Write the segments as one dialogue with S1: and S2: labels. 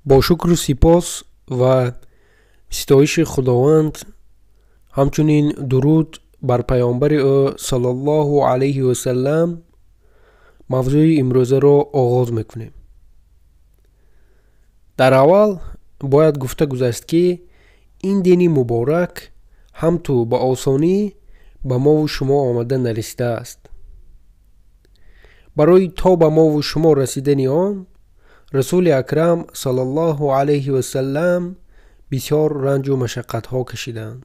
S1: Бо шукру сипос ва ситоиши Худованд, ҳамчунин дуруд бар паёмбари ӯ саллаллоҳу алайҳи васаллам, мавзӯи имрӯзаро оғоз мекунем. Дар аввал бояд гуфта гузашт, ки ин дини муборак ҳамту ба осонӣ ба мову шумо омада нарасидааст. Барои то ба мову шумо расидани он, Расули Акрам саллаллоҳу алайҳи васаллам бисёр ранҷу машаққатҳо кашиданд.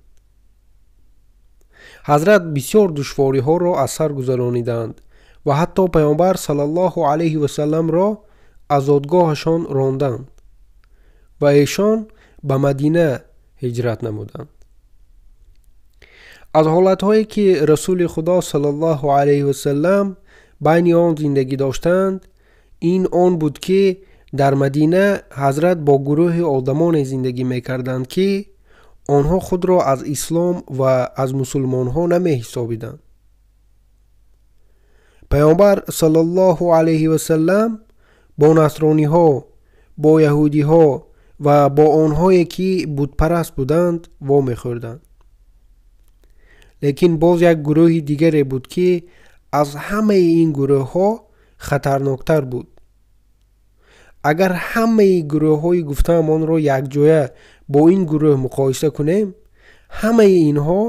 S1: Ҳазрат бисёр душвориҳоро аз сар гузарониданд ва ҳатто паёмбар саллаллоҳу алайҳи васалламро аз зодгоҳашон ронданд ва эшон ба Мадина ҳиҷрат намуданд. Аз ҳолатҳое ки Расули Худо саллаллоҳу алайҳи васаллам байни он зиндагӣ доштанд, ин он буд, ки дар Мадина ҳазрат бо гурӯҳи одамоне зиндагӣ мекарданд, ки онҳо худро аз ислом ва аз мусулмонҳо намеҳисобиданд. Паёмбар саллаллоҳу алайҳи васаллам бо насрониҳо, бо яҳудиҳо ва бо онҳое ки бутпараст буданд, вомехӯрданд. Лекин боз як гурӯҳи дигаре буд, ки аз ҳамаи ин гурӯҳҳо хатарноктар буд. Агар ҳамаи гурӯҳҳои гуфтаамонро якҷоя бо ин гурӯҳ муқоиса кунем, ҳамаи инҳо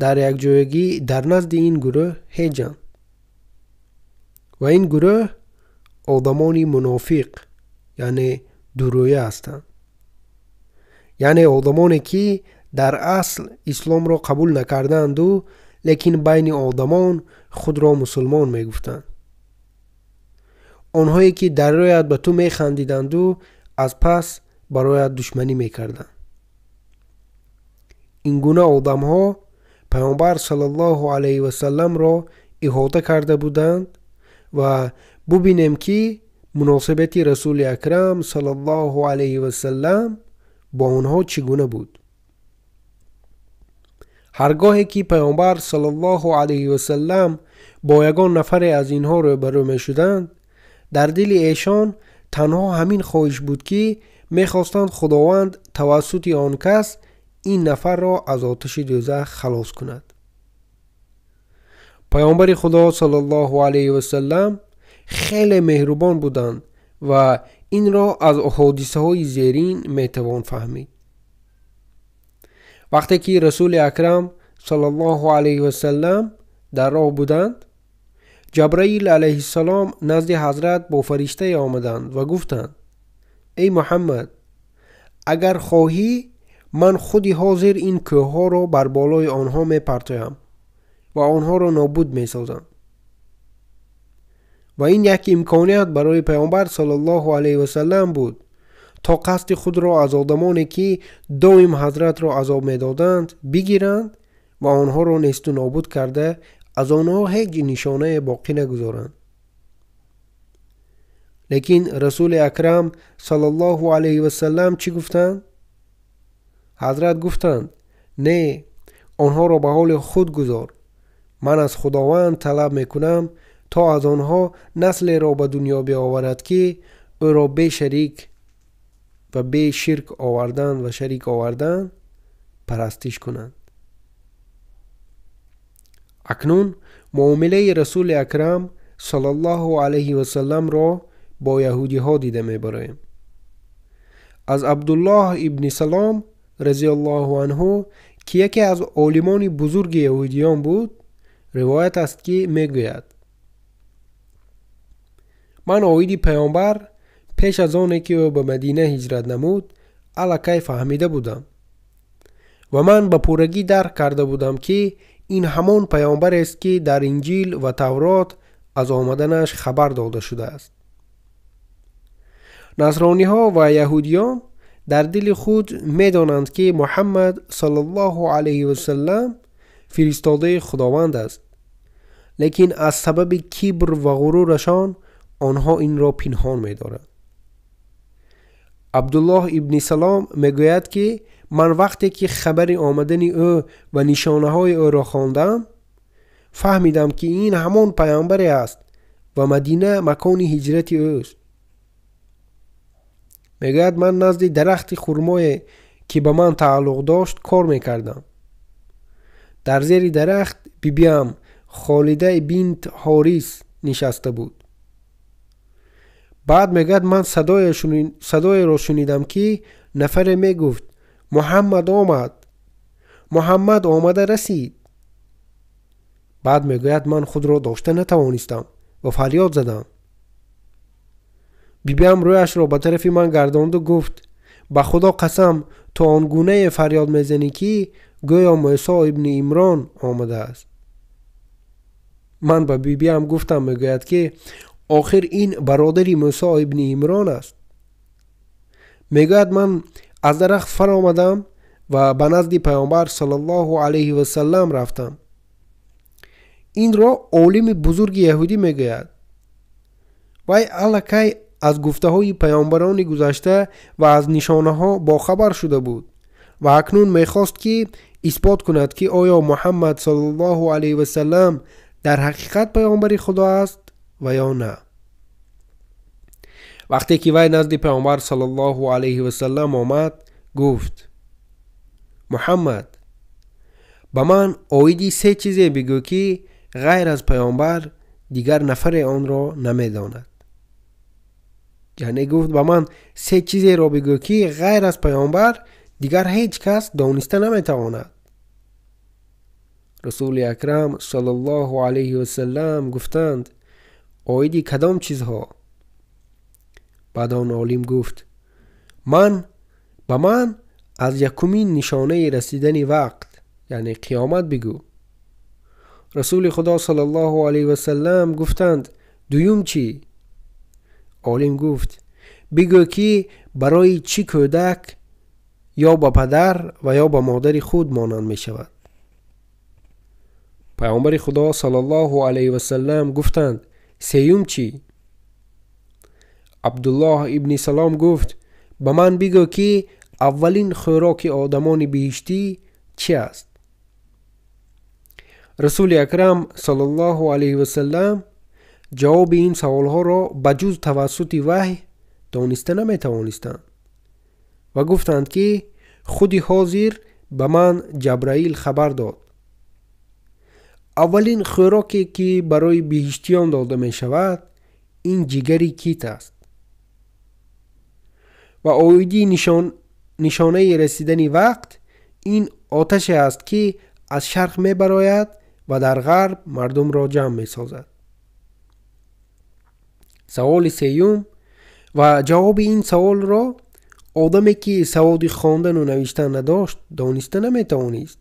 S1: дар якҷоягӣ дар назди ин гурӯҳ ҳеҷанд. Ва ин гурӯҳ одамони мунофиқ, яъне дурӯя ҳастанд. Яъне одамоне ки дар асл исломро қабул накардаанду, лекин байни одамон худро мусулмон мегуфтанд. Онҳое ки дар рӯят ба ту механдиданду, аз пас бароят душманӣ мекарданд. Ин гуна одамҳо паёмбар саллаллоҳу алайҳи васалламро иҳота карда буданд ва бубинем, ки муносибати Расули Акрам саллаллоҳу алайҳи васаллам бо онҳо чӣ гуна буд. Ҳаргоҳе ки паёмбар саллаллоҳу алайҳи васаллам бо ягон нафаре аз инҳо рӯбарӯ мешуданд, дар дили эшон танҳо ҳамин хоҳиш буд, ки мехостанд Худованд тавассути он кас ин нафарро аз оташи дӯзах халос кунад. Паёмбари Худо саллаллоҳу алайҳи васаллам хеле меҳрубон буданд ва инро аз ҳодисаҳои зерин метавон фаҳмид. Вақте ки Расули Акрам саллаллоҳу алайҳи васаллам дар роҳ буданд, Ҷабраил алайҳиссалом назди ҳазрат бо фариштае омаданд ва гуфтанд: эй Муҳаммад, агар хоҳӣ, ман худи ҳозир ин кӯҳҳоро бар болои онҳо мепартоям ва онҳоро нобуд месозам. Ва ин як имконият барои паёмбар саллаллоҳу алайҳи васаллам буд, то қасди худро аз одамоне ки доим ҳазратро азоб медоданд бигиранд ва онҳоро несту нобуд карда аз онҳо ҳеҷ нишонае боқӣ нагузоранд. Лекин Расули Акрам саллаллоҳу алайҳи васаллам чӣ гуфтанд? Ҳазрат гуфтанд: не, онҳоро ба ҳоли худ гузор. Ман аз Худованд талаб мекунам, то аз онҳо наслеро ба дунё биоварад, ки ӯро бе шарик ва бе ширк овардан ва шарик овардан парастиш кунанд. Акнун муомилаи Расули Акрам саллаллоҳу алайҳи васалламро бо яҳудиҳо дида мебароем. Аз Абдуллоҳ ибни Салом разияллоҳу анҳу, ки яке аз олимони бузурги яҳудиён буд, ривоят аст, ки мегӯяд: ман оиди паёмбар пеш аз оне ки ӯ ба Мадина ҳиҷрат намуд, аллакай фаҳмида будам ва ман ба пуррагӣ дарк карда будам, ки ин ҳамон паёмбарест, ки дар Инҷил ва Таврот аз омаданаш хабар дода шудааст. Насрониҳо ва яҳудиён дар дили худ медонанд, ки Муҳаммад саллаллоҳу алайҳи васаллам фиристодаи Худованд аст, лекин аз сабаби кибр ва ғурурашон онҳо инро пинҳон медоранд. Абдуллоҳ ибни Салом мегӯяд, ки ман вақте ки хабари омадани ӯ ва нишонаҳои ӯро хондам, фаҳмидам, ки ин ҳамон паёмбаре аст ва Мадина макони ҳиҷрати ӯст. Мегӯяд ман назди дарахти хурмое ки ба ман тааллуқ дошт кор мекардам. Дар зери дарахт бибиам Холида бинт Ҳорис нишаста буд. Баъд мегӯяд ман садоеро шунидам ки нафаре мегуфт Муҳаммад омад, Муҳаммад омада расид. Баъд мегӯяд ман худро дошта натавонистам ва фарёд задам. Бибиам рӯяшро ба тарафи ман гардонду гуфт ба Худо қасам ту он гунае фарёд мезанӣ ки гӯё Мӯсо ибни Имрон омадааст. Ман ба бибиам гуфтам, мегӯяд ки охир ин бародари Мӯсо ибни Имрон аст. Мегӯяд ман аз дарахт фаромадам ва ба назди Паёмбар саллаллоҳу алайҳи васаллам рафтам. Инро олими бузурги яҳудӣ мегӯяд. Вай аллакай аз гуфтаҳои паёмбарони гузашта ва аз нишонаҳо бохабар шуда буд ва акнун мехост ки исбот кунад ки оё Муҳаммад саллаллоҳу алайҳи васаллам дар ҳақиқат паёмбари Худо аст ва ё на. Вақте ки вай назди Паёмбар саллаллоҳу алайҳи васаллам омад, гуфт: Муҳаммад, ба ман оиди се чизе бигӯ ки ғайр аз паёмбар дигар нафаре онро намедонад. Яъне гуфт ба ман се чизеро бигӯ ки ғайр аз паёмбар дигар ҳеҷ кас дониста наметавонад. Расули Акрам саллаллоҳу алайҳи васаллам гуфтанд: оиди кадом чизҳо? Баъд он олим гуфт: ба ман аз якумин нишонаи расидани вақт, яъне қиёмат бигӯ. Расули Худо саллаллоҳу алайҳи васаллам гуфтанд: дуюм чӣ? Олим гуфт: бигӯ ки барои чӣ кӯдак ё ба падар ва ё ба модари худ монанд мешавад. Паёмбари Худо саллаллоҳу алайҳи васаллам гуфтанд: сеюм чӣ? Абдуллоҳ ибни Салом гуфт: ба ман бигӯ ки аввалин хӯроки одамони биҳиштӣ чӣ аст? Расули Акрам саллаллоҳу алайҳи васаллам ҷавоби ин саволҳоро ба ҷуз тавассути ваҳй дониста наметавонистанд ва гуфтанд ки худи ҳозир ба ман Ҷабраил хабар дод. Аввалин хӯроке ки барои биҳиштиён дода мешавад ин ҷигари кит аст. Ва оиди нишонаи расидани вақт ин оташе аст ки аз шарқ мебарояд ва дар ғарб мардумро ҷамъ месозад. Саволи сеюм ва ҷавоби ин саволро одаме ки саводи хондану навиштан надошт дониста наметавонист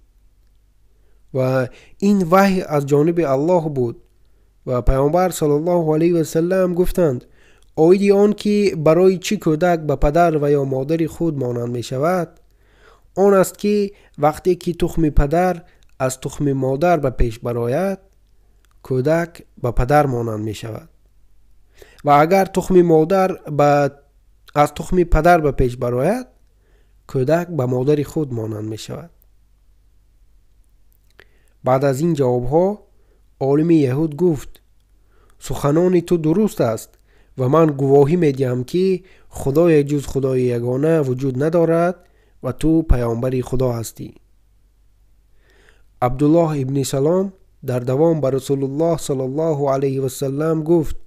S1: ва ин ваҳй аз ҷониби Аллоҳ буд ва Паёмбар саллаллоҳу алайҳи васаллам гуфтанд: оиди он ки барои чӣ кӯдак ба падар ва ё модари худ монанд мешавад, он аст ки вақте ки тухми падар аз тухми модар ба пеш барояд, кӯдак ба падар монанд мешавад ва агар тухми модар аз тухми падар ба пеш барояд, кӯдак ба модари худ монанд мешавад. Баъд аз ин ҷавобҳо олими яҳуд гуфт: суханони ту дуруст аст ва ман гувоҳӣ медиҳам ки Худое ҷуз Худои ягона вуҷуд надорад ва ту паёмбари Худо ҳастӣ. Абдуллоҳ ибни Салом дар давом ба Расулуллоҳ саллаллоҳу алайҳи васаллам гуфт: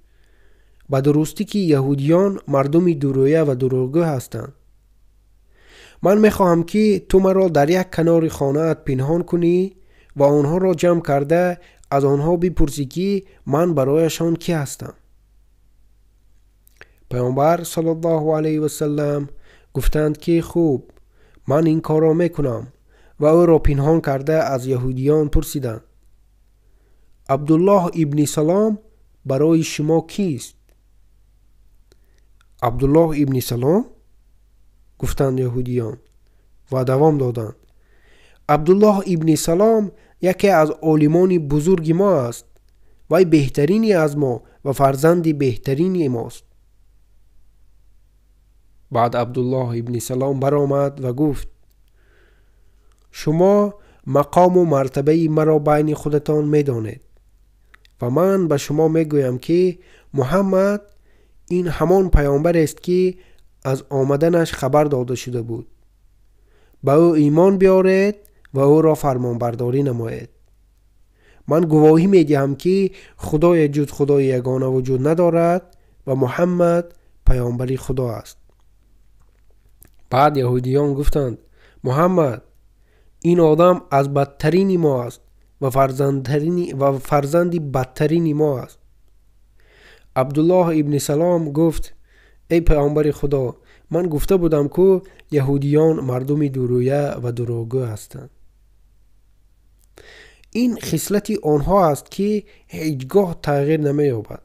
S1: ба дурустӣ ки яҳудиён мардуми дурӯя ва дурӯғгӯ ҳастанд. Ман мехоҳам ки ту маро дар як канори хонаат пинҳон кунӣ ва онҳоро ҷамъ карда аз онҳо бипурсӣ ки ман барояшон кӣ ҳастам. Паёмбар саллаллоҳу алайҳи васаллам гуфтанд ки хуб, ман ин корро мекунам ва ӯро пинҳон карда аз яҳудиён пурсиданд: Абдуллоҳ ибни Салом барои шумо кист? Абдуллоҳ ибни Салом? Гуфтанд яҳудиён ва давом доданд: Абдуллоҳ ибни Салом яке аз олимони бузурги мо аст. Вай беҳтарини аз мо ва фарзанди беҳтарини мост. Баъд Абдуллоҳ ибни Салом баромад ва гуфт: шумо мақому мартабаи маро байни худатон медонед ва ман ба шумо мегӯям ки Муҳаммад ин ҳамон паёмбарест ки аз омаданаш хабар дода шуда буд. Ба ӯ имон биёред ва ӯро фармонбардорӣ намоед. Ман гувоҳӣ медиҳам, ки худое ҷуз Худои ягона вуҷуд надорад ва Муҳаммад паёмбари Худо аст. Баъд яҳудиён гуфтанд: Муҳаммад, ин одам аз бадтарини мо аст ва фарзанди бадтарини мо аст. Абдуллоҳ ибни Салом гуфт: эй паёмбари Худо, ман гуфта будам, ку яҳудиён мардуми дурӯя ва дурӯғгӯ ҳастанд. Ин хислати онҳо аст, ки ҳеҷ гоҳ тағйир намеёбад.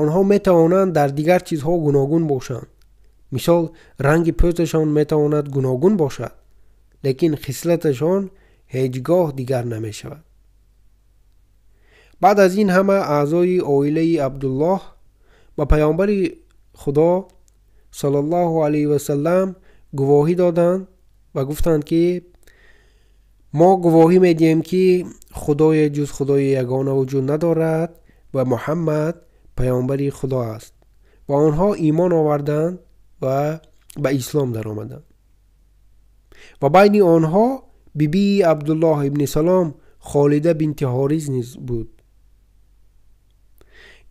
S1: Онҳо метавонанд дар дигар чизҳо гуногун бошанд. Мисол, ранги пӯсташон метавонад гуногун бошад, лекин хислаташон ҳеҷ гоҳ дигар намешавад. Баъд аз ин ҳама аъзои оилаи Абдуллоҳ ба паёмбари Худо саллаллоҳу алайҳи васаллам гувоҳӣ доданд ва гуфтанд, ки мо гувоҳӣ медиҳем, ки худое ҷуз Худои ягона вуҷуд надорад ва Муҳаммад паёмбари Худо аст. Ва онҳо имон оварданд ва ба ислом даромаданд. Ва байни онҳо бибии Абдуллоҳ ибни Салом Холида бинти Ҳориз низ буд.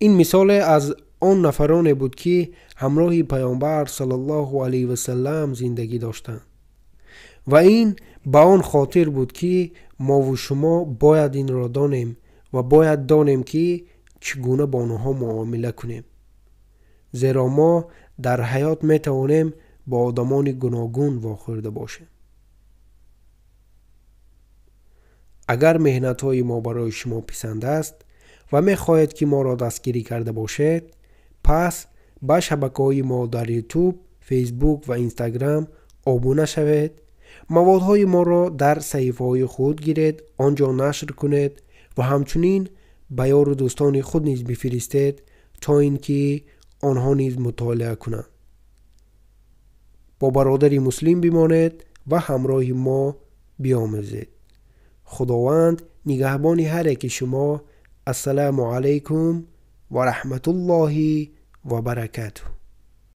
S1: Ин мисоле аз он нафароне буд, ки ҳамроҳи паёмбар саллаллоҳу алайҳи васаллам зиндагӣ доштанд. Ва ин ба он хотир буд, ки мову шумо бояд инро донем ва бояд донем, ки чӣ гуна бо онҳо муомила кунем. Зеро мо дар ҳаёт метавонем бо одамони гуногун вохӯрда бошем. Агар меҳнатҳои мо барои шумо писанд аст ва мехоҳед, ки моро дастгирӣ карда бошед, пас ба шабакаҳои мо дар YouTube, Facebook ва Instagram обуна шавед, маводҳои моро дар саҳифаҳои худ гиред, он ҷо нашр кунед ва ҳамчунин ба ёру дӯстони худ низ бифиристед, то ин ки онҳо низ мутолиа кунанд. Бо бародари муслим бимонед ва ҳамроҳи мо биомӯзед. Худованд нигаҳбони ҳар яки шумо. Ассалому алайкум ва раҳматуллоҳи ва баракатуҳ.